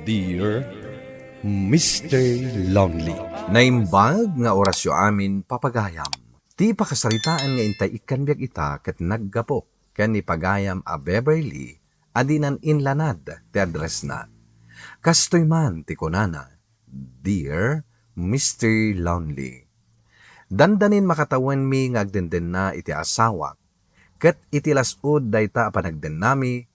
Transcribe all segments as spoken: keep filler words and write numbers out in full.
Dear Mister Lonely. Naimbag nga orasyo amin, papagayam. Ti pakasaritaan nga intay ikkan biag ita ket naggapu ken ni pagayam a Beverly a dinan inlanad ti addressna. Kastoy man ti kunana, "Dear Mister Lonely, dandanin makatawenmi nga agdendenna iti asawak, ket iti las-ud dayta a panagdennami,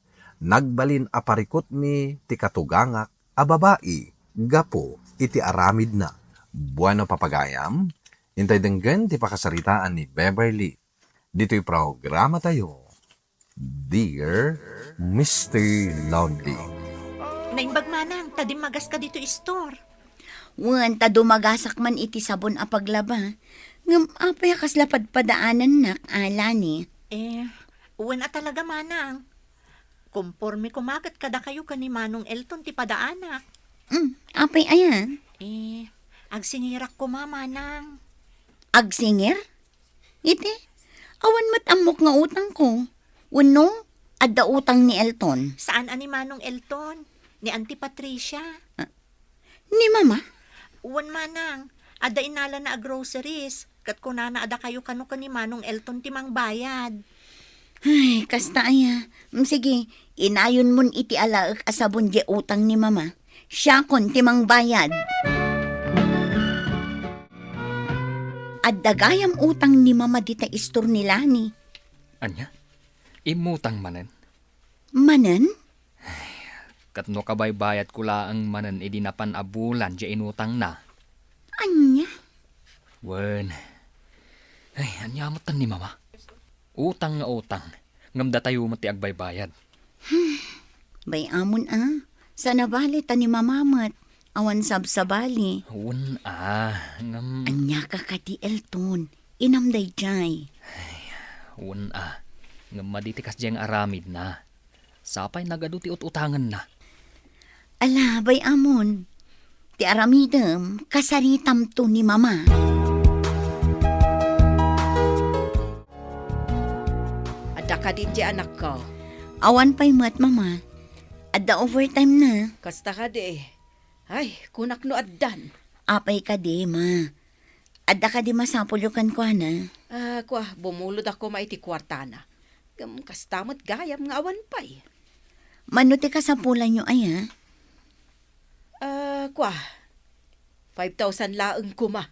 nagbalin a parikutmi ti katugangak a babai gapu iti aramidna." Bueno, papagayam, intay denggen ti pakasaritaan ni Beverly ditoy programatayo, Dear Mister Lonely. Naimbag manang, ta dimmagaska ditoy istor. Wen, ta dumagasak man iti sabon a paglaba. Ngem apay a kasla padpadaanannak, Alani? Eh, wen a talaga, manang. Komporme koma ket kadakayo ken ni Manong Elton ti padaanak. Hmm, apay aya? Eh, agsingirak koma, manang. Agsingir? Iti, awan met ammok nga utangko. Wenno, adda utang ni Elton? Saan a ni Manong Elton, ni Auntie Patricia. Ah, ni Mama? Wen manang, adda inalana a groceries, ket kunana a dakayo kano ken ni Manong Elton ti mangbayad. Ay, kasta aya. Mm, sige, inayonmon iti alaek a sabon diay utang ni Mama. Siakon ti mangbayad. Adda gayam utang ni Mama dita istor ni Lani. Ania? Immutang manen? Manen? Ket no kabaybayadko laeng manen idi napan a bulan diay inutangna. Ania? Wen. Ay, ania metten ni Mama? Utang nga utang, ngem datayo met ti agbaybayad. Bay-amon a, saan a bale ta ni Mama met, awan sabsabali. Wen a, ngem Ania ka kadi, Elton? Inam daydiay. Wen a, ngem madi ti kasdiay nga aramidna. Sapay nagadu ti ut-utangenna. Ala, bay-amon. Ti aramidem, kasaritamto ni Mama. Adda kadi diay anakko? Awan pay met, Mama. Adda overtime na. Kasta kadi. Ay, kunak no addan. Apay kadi, Ma? Adda kadi masapulyo kenkuana? Ah, kua, bumulod a koma iti kuartana. Ngem kasta met gayam nga awan pay. Mano ti kasapulanyo aya? Ah, kua, five thousand laeng koma.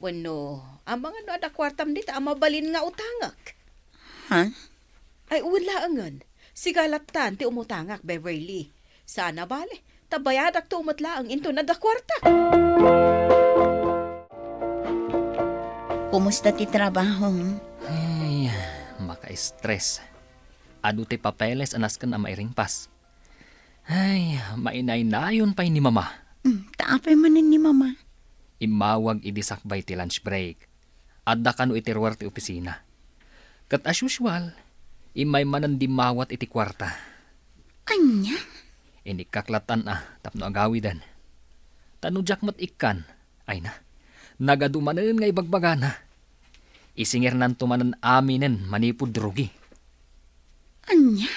Wenno, amangan no adda kuartam dita a mabalin nga utangek. Ha? Ay, wen laengen. Sika lattan ti umutangak, Beverly. Saan a bale, ta bayadakto met laeng inton adda kuartak. Kumusta ti trabahom? Ay, maka-stress. Adu ti papeles a nasken a mairingpas. Ay, mainaynayon pay ni Mama. Mm, ta apay manen ni Mama? Immawag idi sakbay ti lunch break. Adda kano iti ruar ti opisina. Ket as usual, immay manen dimmawat iti kuarta. Ania? Inikkak lattan a tapno agawiden. Ta no diak met ikkan, ayna, nagadu manen nga ibagbagana. Isingirnanto manen aminen manipud rugi. Ania?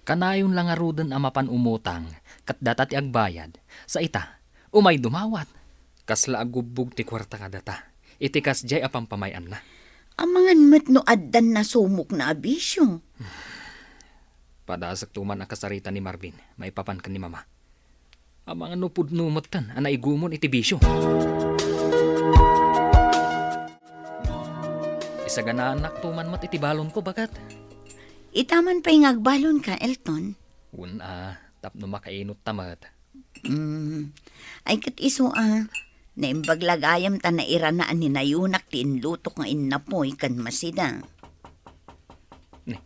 Kanayon la ngaruden a mapan umutang ket data ti agbayad. Sa ita, umay dumawat. Kasla aggubbog ti kuarta kadata iti kasdiay a pampamay-anna. Amangan met no addan nasumokna a bisio. Padasekto man a kasarita ni Marvin maipapan ken ni Mama. Amangan no pudno metten a naigumon iti bisio. Isaganaannakto man met iti balonko, baket. Ita man pay nga agbalonka, Elton. Wen a, tapno makainot ta met. Mm. Ay, ket isu a, naimbag la gayam ta nairana a ninayunak ti inlutok nga innapoy ken masida. Ni?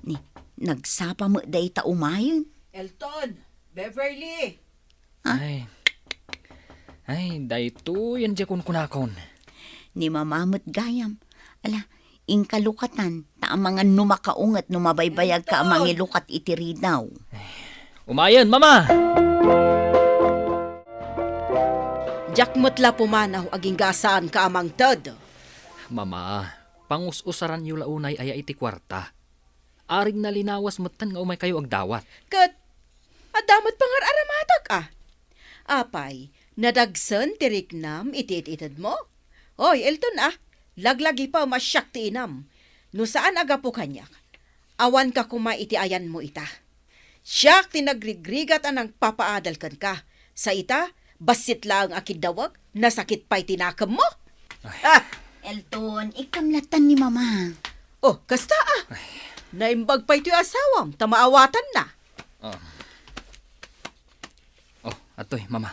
Ni, nagsapa met dayta umayen. Elton! Beverly! Ah? Ay. Ay, daytoyen diay kunkunakon. Ni Mama met gayam. Ala, inka lukatan, ta amangan no makaunget no mabaybayagka a mangilukat iti ridaw. Umayen, Mama! Diak met la pumanaw agingga a saanka a mangted. Mama, pangus-usaranyo la unay aya iti kuarta. Aring nalinawas metten nga umaykayo agdawat. Ket adda met pangar-aramatak, a? Apay, nadagsen ti riknam iti it-itedmo? Oy, Elton a, laglagipem a siak ti inam. No saan a gapu kaniak, awanka koma iti ayanmo ita. Siak ti nagrigrigat a nangpapaadal kenka. Sa ita, bassit laeng a kiddawek, nasakit pay ti nakemmo. Ay. Ah! Elton, ikkam lattan ni Mama. Oh, kasta a. Ay. Naimbag pay toy asawam, ta maawatanna. Ah. Oh, atoy, Mama.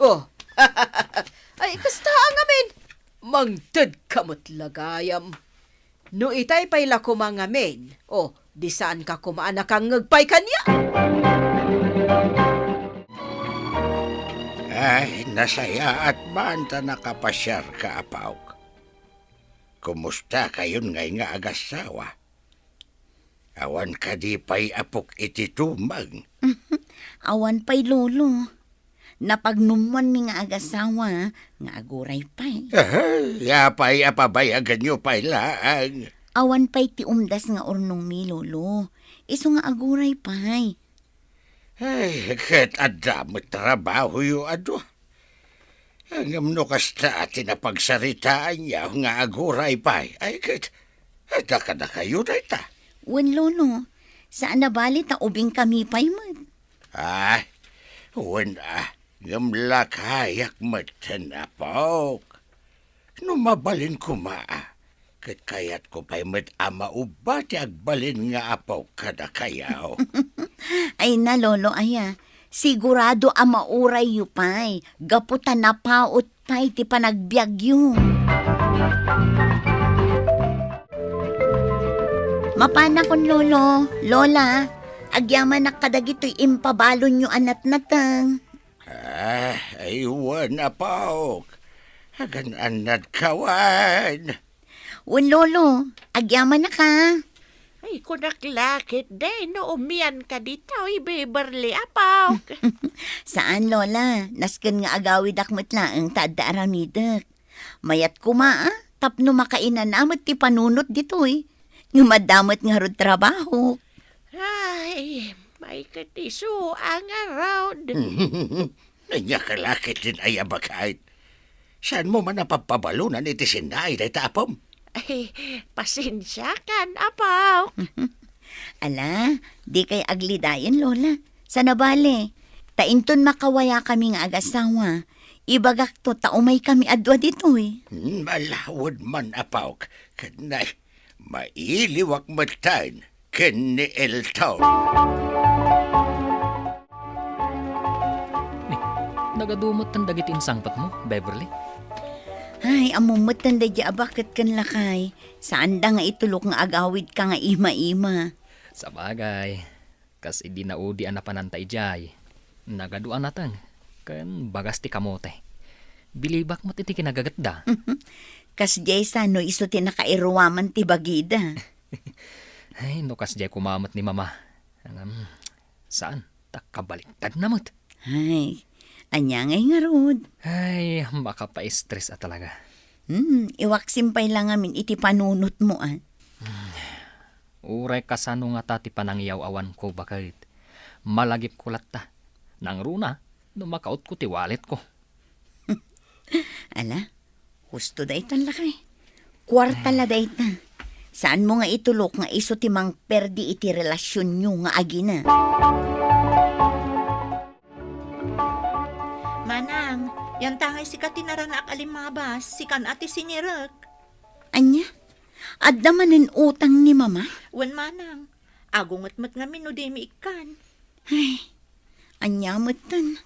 Oh. Ay, kasta a ngamin. Mangtedka met la gayam. No itay pay la koma ngamin, oh, di saanka koma a nakangngeg pay kaniak. Ay, nasayaat man ta nakapasiarka, Apok. Kumusta kayon ngay nga agasawa? Awan kadi pay apok iti tumang? Awan pay, Lolo. Napagnummoanmi nga agasawa nga aguray pay. Ahay, apay a pabayaganyo pay laeng? Awan pay ti umdas nga urnongmi, Lolo. Isu nga aguray pay. Ay, ket adda met trabahoyo a dua. Ngem no kasta ti napagsaritaanyo nga aguray pay, ay ket, adda kadakayo dayta. Wen, Lolo, saan a bali ta ubingkami pay met. Ay, wen a, ngem lakayak metten, Apok. No mabalin koma a, ket kayatko pay met a maubba ti agbalin nga apo kadakayo. Ay na, Lolo, aya, sigurado a maurayyo pay, gapu ta napaut pay ti panagbiagyo. Mapanakon, Lolo, Lola, agyamanak kadagitoy impabalonyo a natnateng. Ah, aywan, Apok. Agan-annadka wen. Wen, Lolo, agyamanak a. Ay, kunak la ketdi no umianka ditoy, Beverly, Apok. Saan, Lola. Nasken nga agawidak met laeng ta adda aramidek. Mayat koma a, tapno makainana met ti panunot ditoy. Ngem adda met ngarud trabahok. Ay, may ket isu a ngarud. Ania ka la ketdin ay a baket? Saanmo man a pabpabalonan iti sinnaay dayta apom? Ay, pasensiakan, Apok. Ala, dikay aglidayen, Lola. Saan a bale, ta inton makawayakami nga agasawa, ibagakto ta umaykami a dua ditoy. Hmm, alawed man, Apok. Ket nay, mailiwak metten ken ni Elton. Ni, nagadu metten dagiti insangpetmo, Beverly? Ay, ammom metten daydiay a baket ken lakay. Saanda nga itulok nga agawidka nga ima-ima. Sabagay, kas idi naudi a napananta idiay, nagadu a nateng, ken bagas ti kamote. Bilibak met iti kinagagetda. Kasdiay sa no isu ti nakairuaman ti bagida. Ay, no kasdiay koma met ni Mama. Ngem, saan, ta kabaliktadna met. Ay, ania ngay ngarud? Ay, makapaistres a talaga. Hmm, iwaksim pay la ngamin iti panunotmo, a. Uray kasano ngata ti panangiyaw-awanko, baket. Malagipko latta. Nangruna, no makautko ti walletko. Ala, husto daytan lakay. Kuarta la dayta. Saanmo nga itulok nga isu ti mangperdi iti relasionyo nga agina. Manang, yanta ngay sika ti naranaak a limmabas, sikan a ti sinirek. Ania? Adda manen utang ni Mama? Wen, Manang. Agunget met ngamin no dimi ikkan. Ay, ania metten?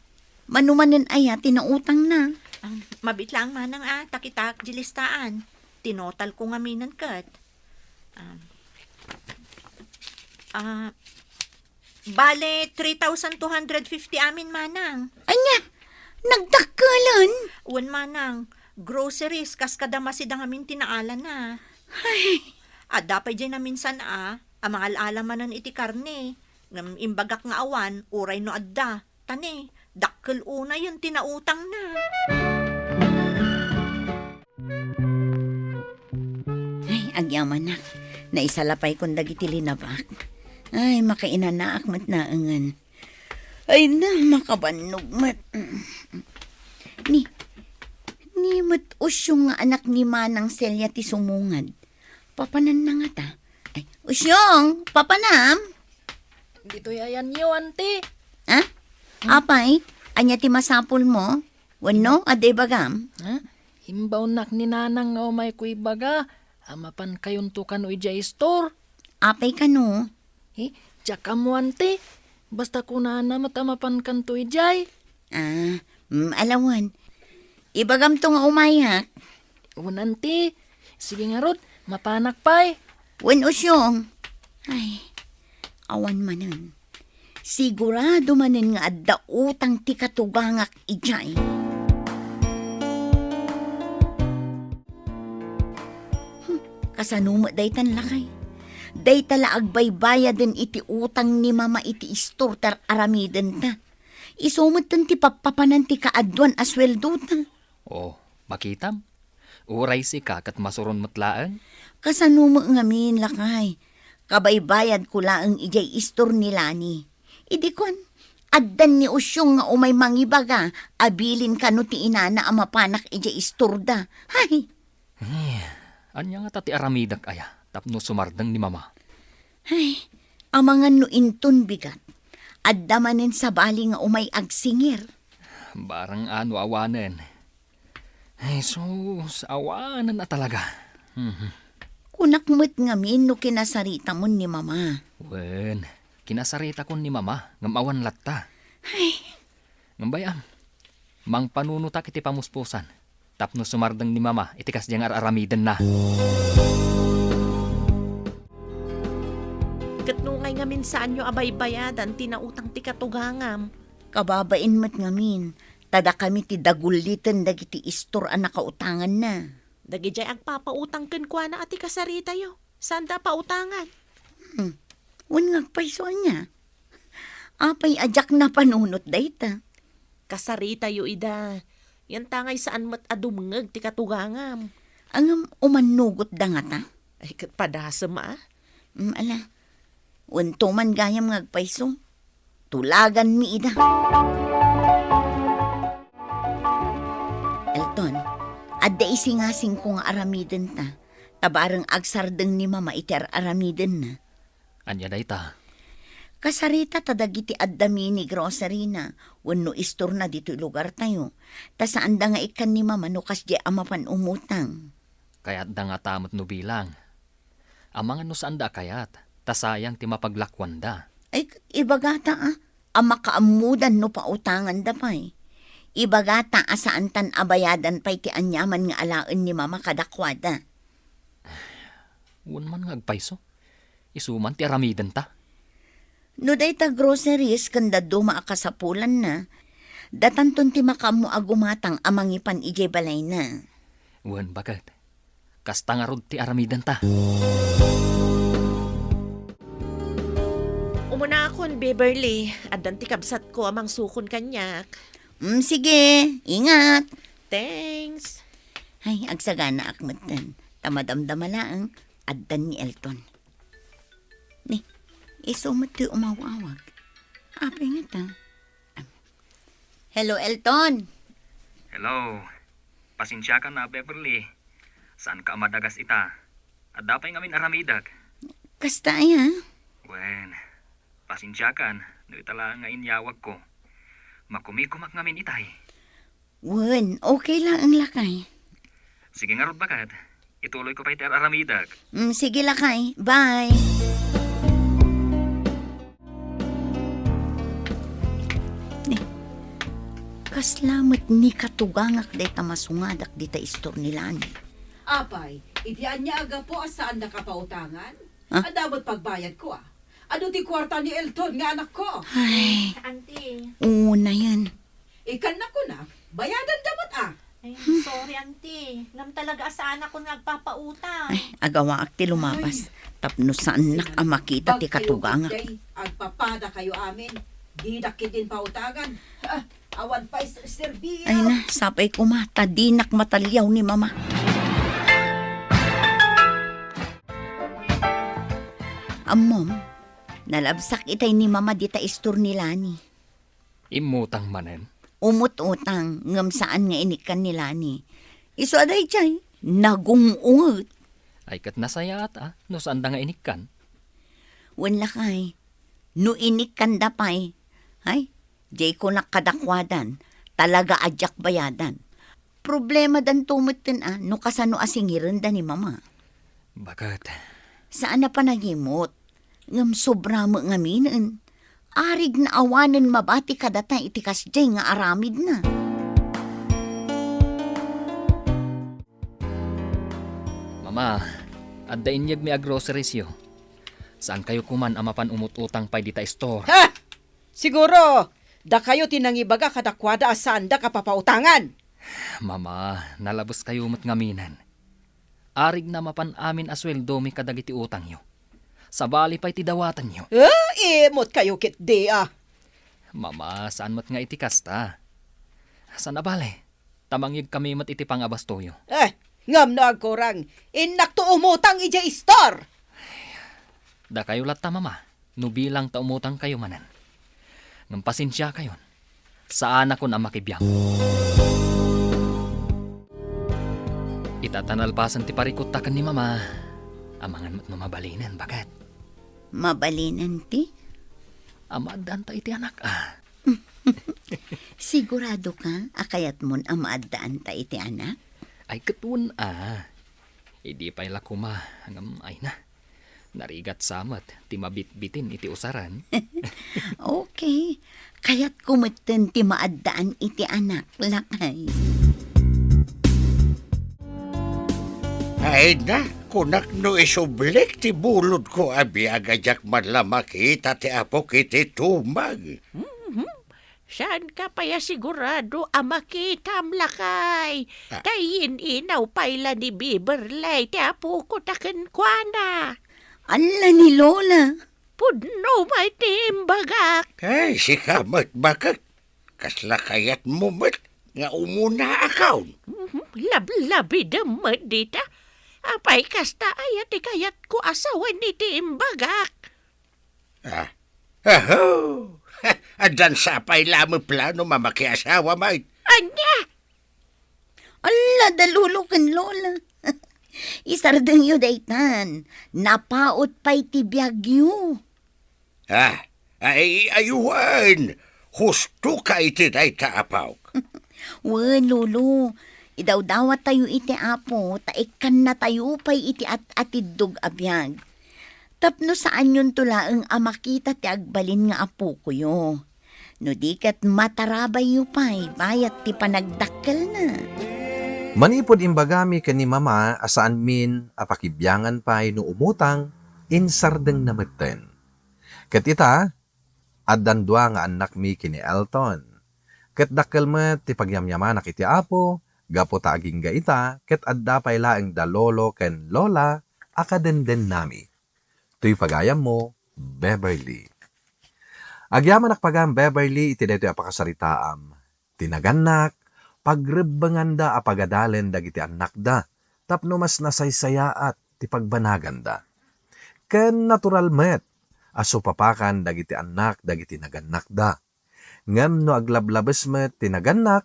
Mano manen aya ti nautangna? Am, mabiit laeng, Manang, a, ta kitaek di listaan. Tinotalko ngaminen ket. Am, a, bale, three thousand two hundred fifty amin, Manang. Ania? Nagdakkelen? Wen, Manang. Groceries, kas kada masida ngamin ti naalana. Ay. Adda pay diay naminsan a, a mangal-ala manen iti karne. Ngem imbagak nga awan, uray no adda. Ta ne, dakkel unayen ti nautangna. Ay, agyamanak. Naisalapaykon dagiti linabak. Ay, makainanaak met naengen. Ay na, makabannog met. Ni, ni met Usyong nga anak ni Manang Celia ti sumungad. Papananna ngata. Ay, Usyong, papanam? Ditoy ayanyo, anti. Ha? Apay, ania ti masapulmo? Wenno, adda ibagam? Ha? Imbaonnak ni Nanang nga umayko ibaga a mapankayonto kano idiay istor. Apay kano? Eh, diak ammo, anti. Basta kunana met a mapankanto idiay. Ah, mm, ala wen. Ibagamto nga umayak. Wen, anti. Sige ngarud, mapanak pay. Wen, Usyong. Ay, awan manen. Sigurado manen nga adda utang ti katugangak idiay. Hmm, kasano met daytan, lakay? Dayta la agbaybayaden iti utang ni Mama iti istor ti ar-aramidenta. Isu metten ti pappapanan ti kaaduan a sueldota. Oh, makitam? Uray sika ket masuron met laeng? Kasano met ngamin, lakay? Kabaybayadko laeng idiay istor ni Lani. Idi kuan, addan ni Usyong nga umay mangibaga a bilin kano ti inana a mapanak idiay istorda. Hay! Eh, ania ngata ti aramidek aya tapno sumardeng ni Mama? Ay, amangan no inton bigat, adda manen sabali nga umay agsingir. Barang ano awanen. Ay, sus, awanen a talaga. Mhm. Kunak met ngamin no kinasaritamon ni Mama. Wen, kinasaritakon ni Mama, ngem awan latta. Ay. Ngem bay-am, mangpanunotak iti pamuspusan tapno sumardeng ni Mama iti kasdiay nga ar-aramidenna. Ket no ngay ngamin saanyo a baybayadan ti nautang ti katugangam? Kababain met ngamin, ta dakami ti dagulliten dagiti istor a nakautanganna. Dagidiay agpapautang kenkuana a ti kasaritayo, saanda a pautangan. Hmm. Wen nga agpayso ania? Apay a diak napanunot dayta? Kasaritayo ida. Yan ta ngay saan met a dumngeg ti katugangam. Ngem umannugotda ngata? Ay, ket padasem a. Mm, ala. Wenno man gayam nga agpayso. Tulaganmi ida. Elton, adda isingasingko nga aramidenta, ta bareng agsardeng ni Mama iti ar-aramidenna. Ania dayta? Kasarita ta dagiti adda mini grocery-na wenno istorna ditoy lugartayo, ta saanda nga ikkan ni Mama no kasdiay a mapan umutang. Kayatda ngata met no bilang. Amangan no saanda a kayat, ta sayang ti mapaglakuanda. Ay, ibagata a, a makaammodan no pautanganda pay. Ibagata a saantan a bayadan pay ti aniaman nga alaen ni Mama kadakuada. Wen man nga agpayso, isu man ti aramidenta. No dayta groceries ken dadduma a kasapulanna, datanton ti makaammo a gumatang a mangipan idiay balayna. Wen, baket. Kasta ngarud ti aramidenta. Umunakon, Beverly. Addan ti kabsatko a mangsukon kaniak. Mm, sige, ingat. Thanks. Ay, agsaganaak metten. Ta madamdama laeng, addan ni Elton. Ni, isu met ti umaw-awag. Apay ngata? Hello, Elton. Hello. Pasensiakan a, Beverly. Saanka a madagas ita. Adda pay ngamin aramidek. Kasta aya? Wen, pasensiakan no ita la nga inyawagko. Makumikumak ngamin itay. Wen, okay laeng, lakay. Sige ngarud, baket. Ituloyko pay ti ar-aramidek. Mm, sige, lakay. Bye. Ni, kasla met ni katugangak dayta masungadak dita istor ni Lani. Apay, iti ania a gapu a saannak a pautangan? Ah? Adda met pagbayadko, a. Adu ti kuarta ni Elton nga anakko? Ay. Auntie. Unayen. Ikannak kunak, bayadanda met, a. Ay, sorry, auntie. Ngem talaga a saanakon nga agpapautang. Ay, agawaak ti lumabas. Ay. Tapno saannak a makita ti katugangak. Agpapadakayo amin. Didak ketdin pautangan. Ah, awan pay s-, serbio. Ay na, sapay koma, ta dinak mataliaw ni Mama. Ammom, nalabsak itay ni Mama dita istor ni Lani. Immutang manen. Umut-utang, ngem saan nga inikkan ni Lani. Isu a daydiay, nagung-unget. Ay, ket nasayaat, a, no saanda nga inikkan. Wen lakay, no inikkanda pay, ay, diay kunak kadakuadan, talaga a diak bayadan. Problemadanto metten a no kasano a singirenda ni Mama. Baket. Saan a panagimot, ngem sobra met ngaminen. Arig naawanen mabati kadata iti kasdiay nga aramidna. Mama, adda inyegmi a groceries-yo. Saankayo koman a mapan umut-utang pay dita store. Ha! Siguro, dakayo ti nangibaga kadakuada a saandak a papautangan. Mama, nalabeskayo met ngaminen. Arigna mapan amin a sueldomi kadagiti utangyo. Sabali pay ti dawatanyo. Eh, imot kayo ketdi, a. Mama, saan met nga iti kasta. Saan a bale, ta mangyegkami met iti pangabastoyo. Eh, ngem no agkurang, innakto umutang idiay istor. Dakayo latta, Mama, no bilang ta umutangkayo manen. Ngem pasensiakayon, saanakon a makibiang. Ita ta nalpasen ti parikutta ken ni Mama, amangan met no mabalinen, baket. Mabalinen ti? A maaddaanta iti anak, a. Sigurado ka a kayatmon a maaddaanta iti anak? Ay, ket wen a. Idi pay la koma, ngem ay na. Narigat sa met ti mabitbitin iti usaren. Okay. Kayatko metten ti maaddaan iti anak, lakay. Ay na, kunak no isublik ti bulodko a biag a diak man la makita ti apok iti tumang. Mhm. Saanka pay a sigurado a makitam, lakay? Ah. Ta in-inaw pay la ni Beverly ti apoko ta kenkuana. Alla ni Lola. Pudno pay ti imbagak. Ay, sika met, baket. Kasla kayatmo met nga umunaakon. Mhm. Lablabidem met dita. Apay kasta aya ti kayatko a sawen iti imbagak? Ah. Aho! Addan sa pay la met plano a makiasawa met. Ania? Alla, da lolo ken lola. Isardengyo daytan. Napaut pay ti biagyo. Ah, ay, aywan. Husto ka iti dayta, apok. Wen, lolo. Idawdawatayo iti Apo, ta ikkannatayo pay iti at-atiddog a biag. Tapno saanyonto laeng a makita ti agbalin nga apokoyo. No di ket matarabayyo pay bayat ti panagdakkelna. Manipud imbagami ken ni Mama a saanmin a pakibiangan pay no umutang, insardengna metten. Ket ita, addan dua nga annakmi ken ni Elton. Ket dakkel met ti pagyamyamanak iti Apo, gapu ta agingga ita, ket adda pay laeng da lolo ken lola a kadendennami. Toy pagayammo, Beverly. Agyamanak pagan, Beverly, iti daytoy a pakasaritaam. Ti nagannak, pagrebbenganda a pagadalen dagiti annakda tapno mas nasaysayaat ti pagbanaganda. Ken natural met a supapakan dagiti annak dagiti nagannakda. Ngem no aglablabes met ti nagannak,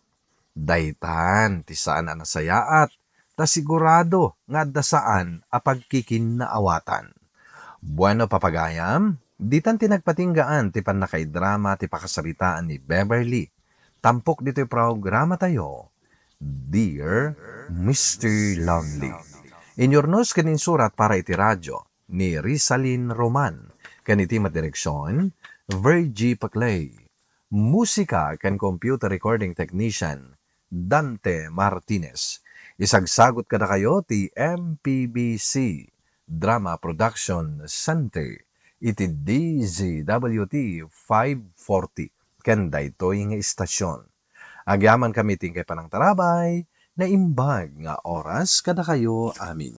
daytan ti saan a nasayaat, ta sigurado nga adda saan a pagkikinnaawatan. Bueno, papagayam, ditan ti nagpatinggaan ti pannakaidrama ti pakasaritaan ni Beverly. Tampok ditoy programatayo, Dear Mister Lonely. Inyurnos ken insurat para iti radyo ni Rizalin Roman, ken iti madireksion, Virgie Paclay. Musika ken computer recording technician, Dante Martinez. Isagsagut kadakayo ti M P B C Drama Production Center iti D Z W T five forty ken daytoy nga istasyon. Agyamankami ti inkay panangtarabay, naimbag nga oras kadakayo amin.